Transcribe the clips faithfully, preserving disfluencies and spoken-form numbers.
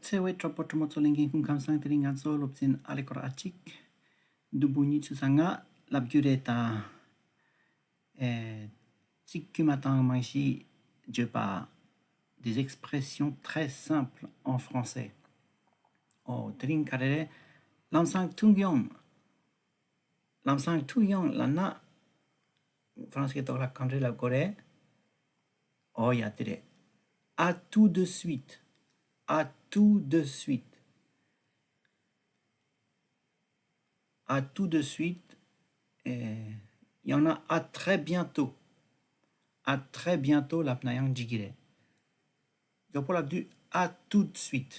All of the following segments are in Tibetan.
ཚེ་བའི་གྲོགས་པོ་གྲོགས་མོ་ཚོ་ལྷན་རྒྱས་སྐུ་ཁམས་བཟང་། དེ་རིང་ང་ཚོ་སློབ་ཚན་ཨ་ལེ་སྐོར་ཨ་གཅིག་བདུན་པོ་ཉི་ཤུ་རྩ་ལྔ་ལབ་རྒྱུ་རེད་ད། ཨེ། ཚིག་དཀྱུས་མ་དང་རྨང་གཞི་བརྗོད་པ། Des expressions très simples en français. ཨོ། དེ་རིང་ག་རེ་རེད། ལམ་སང་ཐུག་ཡོང་། ལམ་སང་ཐུག་ཡོང་ལབ་ན། ཧྥ་རན་སིའི་ཐོག་ལ་ག་འདྲ་ལབ་དགོས་རེད། ཨོ་ཡ་དེ་རེད། À tout de suite. À tout de suite. À tout de suite. ཨེ། ཡང་ན། À très bientôt. À très bientôt ལབ་ན་ཡང་འགྲིག་གི་རེད། མགྱོགས་པོ་ལབ་དུས། À tout de suite.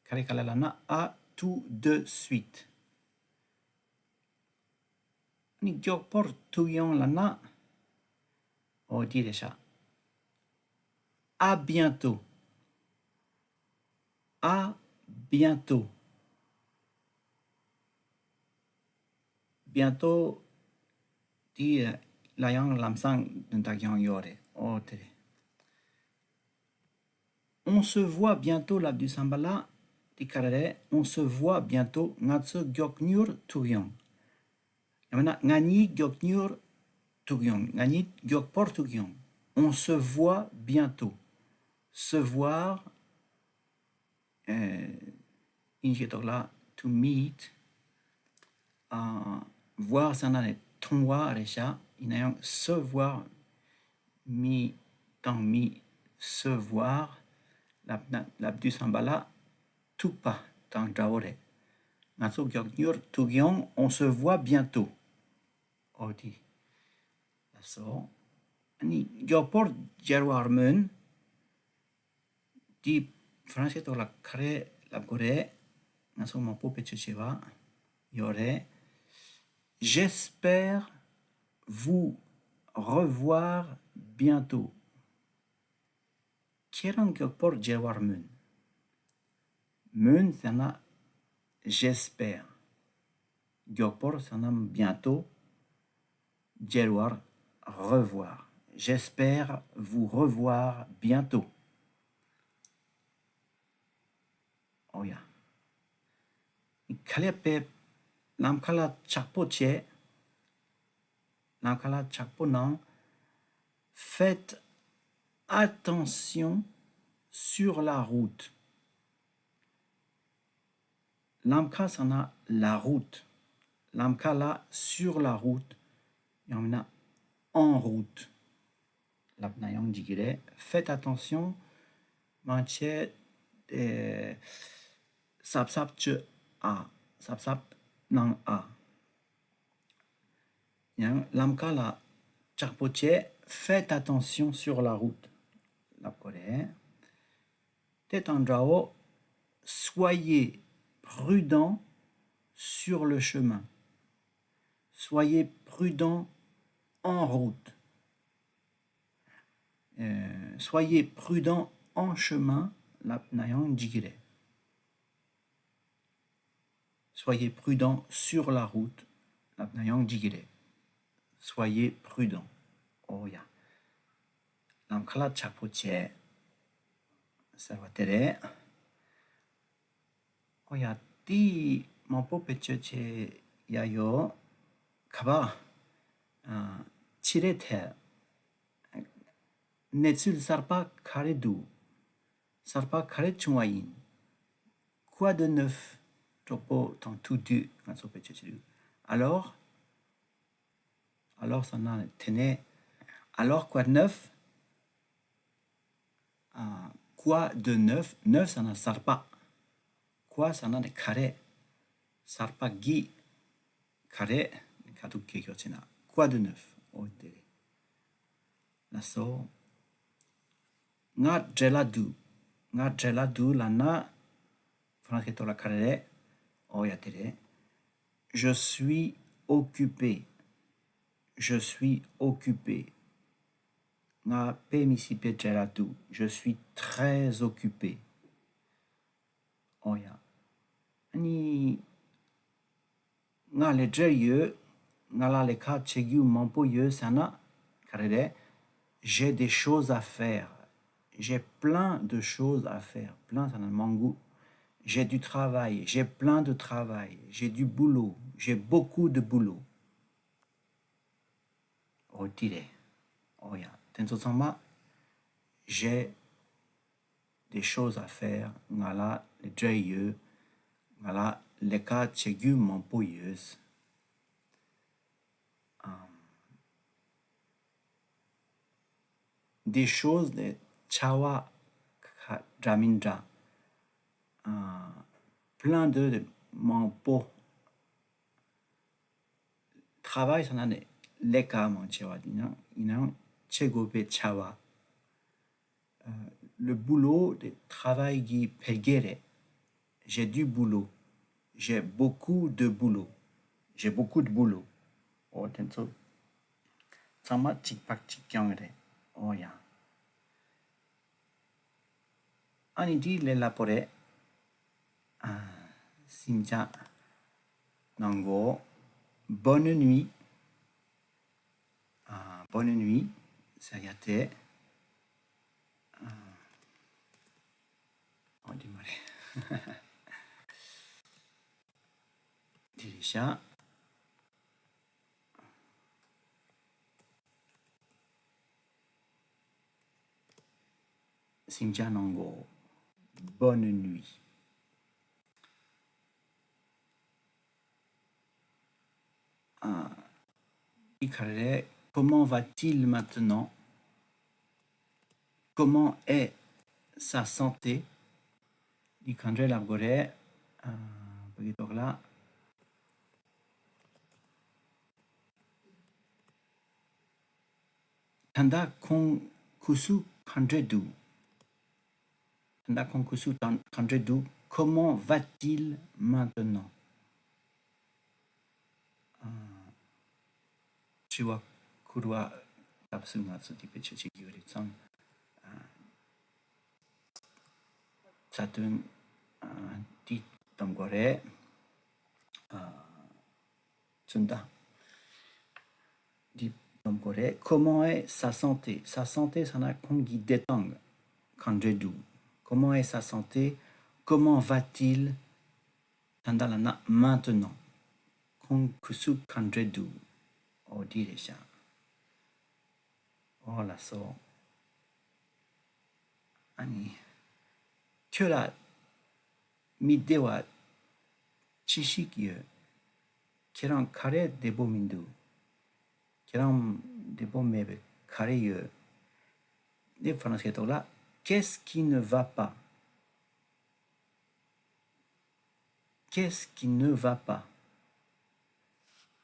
ག་རེ་ག་ལ་ལབ་ན། À tout de suite. ཨ་ནི་མགྱོགས་པོར་ཐུག་ཡོང་ལབ་ན། ཨོ་དེ་རེད་ཤག À bientôt. À bientôt. Bientôt དེ་ལ་ཡང་ལམ་སང་དོན་དག་ཡང་ཡོད་རེད། ཨོ་དེ་རེད། On se voit bientôt ལབ་དུས་ཙམ་པ་ལ་དེ་ག་རེ་རེད། On se voit bientôt. ང་ཚོ་མགྱོགས་མྱུར་ཐུག་ཡོང་། ཡང་མིན་ན་ང་གཉིས་མགྱོགས་མྱུར་ཐུག་ཡོང་། ང་གཉིས་མགྱོགས་པོར་ཐུག་ཡོང་། On se voit bientôt. Se voir. ཨེ། དབྱིན་ཇིའི་ཐོག་ལ་to meet. ཨ། voir ཟེར་ན་ནི་མཐོང་བ་རེད་ཤག་ཡིན་ན་ཡང་se voir. མི་དང་མི་se voir ལབ་ན་ལབ་དུས་ཙམ་པ་ལ་ཐུག་པ་དང་འདྲ་བོ་རེད། ང་ཚོ་མགྱོགས་མྱུར་ཐུག་ཡོང་། On se voit bientôt. ཨོ་དེ་ལ་སོ། ཨ་ནི་མགྱོགས་པོར་མཇལ་བར་སྨོན། དེ་ཧྥ་རན་སིའི་ཐོག་ལ་ག་རེ་ལབ་དགོས་རེད། ང་ཚོ་མང་པོ་བེད་སྤྱོད་བྱས་པ་ཡོད་རེད། J'espère vous revoir bientôt. ཁྱེད་རང་མགྱོགས་པོར་མཇལ་བར་སྨོན། སྨོན་ཟེར་ན། J'espère. མགྱོགས་པོར་ཟེར་ན་bientôt. མཇལ་བར། Revoir. J'espère vous revoir bientôt. ཨོ་ཡ། ག་ལེ་པེ། ལམ་ཁ་ལ་ཆག་པོ་བྱེད། ལམ་ཁ་ལ་ཆག་པོ་གནང་། Faites attention sur la route. ལམ་ཁ་ཟེར་ན་la route. ལམ་ཁ་ལ་sur la route. ཡང་མིན་ན་en route ལབ་ན་ཡང་འགྲིག་གི་རེད། Faites attention. མང་ཆེ། ཨེ། གཟབ་གཟབ་བྱོས་ཨ། གཟབ་གཟབ་གནང་ཨ། ཡང་ལམ་ཁ་ལ་ཆག་པོ་བྱེད། Faites attention sur la route ལབ་དགོས་རེད། དེ་དང་འདྲ་བོ། Soyez prudent sur le chemin. Soyez prudent en route. ཨེ། Soyez prudent en chemin ལབ་ན་ཡང་འགྲིག་གི་རེད། Soyez prudent sur la route ལབ་ན་ཡང་འགྲིག་གི་རེད། Soyez prudent. ཨོ་ཡ། ལམ་ཁ་ལ་ཆག་པོ་བྱེད་ཟེར་བ་དེ་རེད། ཨོ་ཡ། དེ་མང་པོ་བེད་སྤྱོད་བྱེད་ཡ་ཡོད། ག་པ། ཨ། ཕྱི་རེད་དེ། གནས་ཚུལ་གསར་པ་ག་རེ་འདུག་གསར་པ་ག་རེ་བྱུང་བ་ཡིན། Quoi de neuf? གྲོགས་པོ་དང་ཐུག་དུས་ང་ཚོ་བེད་སྤྱོད་བྱེད་དུས། Alors? Alors ཟེར་ན་དེ་ནས། Alors quoi de neuf? ཨ། Quoi de neuf? Neuf ཟེར་ན་གསར་པ། Quoi ཟེར་ན་ནི་ག་རེ། གསར་པ་གི་ག་རེ། ཁ་ཐུག་གི་ཁྱོ་ཆེ་ན། Quoi de neuf? ཨོ་དེ་རེད། ལགས་སོ། ང་བྲེལ་ལ་འདུག་ང་བྲེལ་ལ་འདུག་ལབ་ན། ཧྥ་རན་སིའི་ཐོག་ལ་ག་རེ་རེད། ཨོ་ཡ་དེ་རེད། Je suis occupé. Je suis occupé. ང་དཔེ་མི་སྲིད་པའི་བྲེལ་ལ་འདུག Je suis très occupé. ཨོ་ཡ། ཨ་ནི། ང་ལས་བྲེལ་ཡོད། ང་ལ་ལས་ཀ་བྱེད་རྒྱུ་མང་པོ་ཡོད་ཟེར་ན། ག་རེ་རེད། J'ai des choses à faire. J'ai plein de choses à faire. Plein, ཟེར་ན་མང་པོ། J'ai du travail. J'ai plein de travail. J'ai du boulot. J'ai beaucoup de boulot. ཨོ་དེ་རེད། ཨོ་ཡ། དེ་ཚོ་ཚང་མ། J'ai des choses à faire. ང་ལ་ལས་འབྲེལ་ཡོད། ང་ལ་ལས་ཀ་བྱེད་རྒྱུ་མང་པོ་ཡོད། ཨམ། Des choses དེ་བྱ་བ་ཁ་འདྲ་མི་འདྲ། ཨ། Plein de དེ་མང་པོ། Travail ཟེར་ན་ནི་ལས་ཀ་མང་ཆེ་བ་ཡིན་ན་ཡིན་ནའང་བྱེད་དགོས་པའི་བྱ་བ། ཨ། Le boulot དེ་travail གི་འཕེལ་རྒྱས་རེད། J'ai du boulot. J'ai beaucoup de boulot. J'ai beaucoup de boulot. ཨོ་དེ་ཚོ་ཚང་མ་གཅིག་པ་གཅིག་རྐྱང་རེད། ཨོ་ཡ། ཨ་ནི་འདི་ལས་སླ་པོ་རེད། ཨ། ཟིང་ཆ་གནང་གོ། Bonne nuit. ཨ། Bonne nuit ཟེར་ཡ་དེ། ཨ། ཨོ་འདི་མ་རེད། འདི་རེད་ཤག་ཟིང་ཆ་གནང་གོ། Bonne nuit. ཨ། འདི་ག་རེ་རེད། Comment va-t-il maintenant? Comment est sa santé? འདི་ག་འདྲས་ལབ་དགོས་རེད། ཨ། བོད་སྐད་ཐོག་ལ། ད་ལྟ་ཁོང་ཁུ་སུ་ག་འདྲས་འདུག་ད་ལྟ་ཁོང་ཁུ་སུ་ག་འདྲས་འདུག Comment va-t-il maintenant? ཨ། དྲི་བ་ཁུར་བ་སྐབས་སུ་ང་ཚོ་འདི་བེད་སྤྱོད་བྱེད་ཀྱི་ཡོད་རེད་ཙང་། ཨ། རྩ་དོན། ཨ། འདི་གཏོང་དགོས་རེད། ཨ། ཚུན་ད། འདི་གཏོང་དགོས་རེད། Comment est sa santé? Sa santé ཟེར་ན་ཁོང་གི་བདེ་ཐང་ག་འདྲས་འདུག Comment est sa santé? Comment va-t-il? ད་ལྟ་ལབ་ན་maintenant. ཁོང་ཁུ་སུ་ག་འདྲས་འདུག་ཨོ་འདི་རེད་ཤག་ཨོ་ལགས་སོ། ཨ་ནི། ཁྱོད་ལ་མི་བདེ་བ་ཅི་ཞིག་ཡོད། ཁྱེད་རང་ག་རེ་བདེ་པོ་མི་འདུག་ཁྱེད་རང་བདེ་པོ་མེད་པའི་ག་རེ་ཡོད། འདི་ཧྥ་རན་སིའི་ཐོག་ལ། Qu'est-ce qui ne va pas? Qu'est-ce qui ne va pas?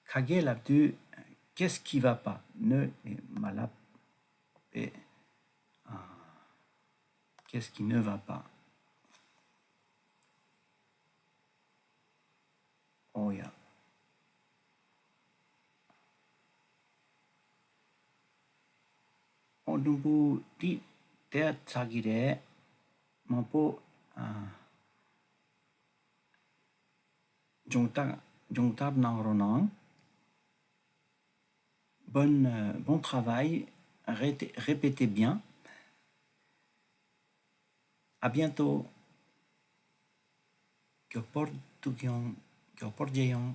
ག་གེ་ལབ་དུས། Qu'est-ce qui va pas? Ne མ་ལབ་པས། ཨ། Qu'est-ce qui ne va pas? ཨོ་ཡ། ཨོ་ནུ་བུ་འདི་དེ་ཚ་གི་རེད། མང་པོ། ཨ། སྦྱོང་བརྡར་སྦྱོང་བརྡར་གནང་རོགས་གནང་། Bonne, euh, bon travail. Ré- répétez bien. À bientôt. མགྱོགས་པོར་ཐུག་ཡོང་། མགྱོགས་པོར་མཇལ་ཡོང་།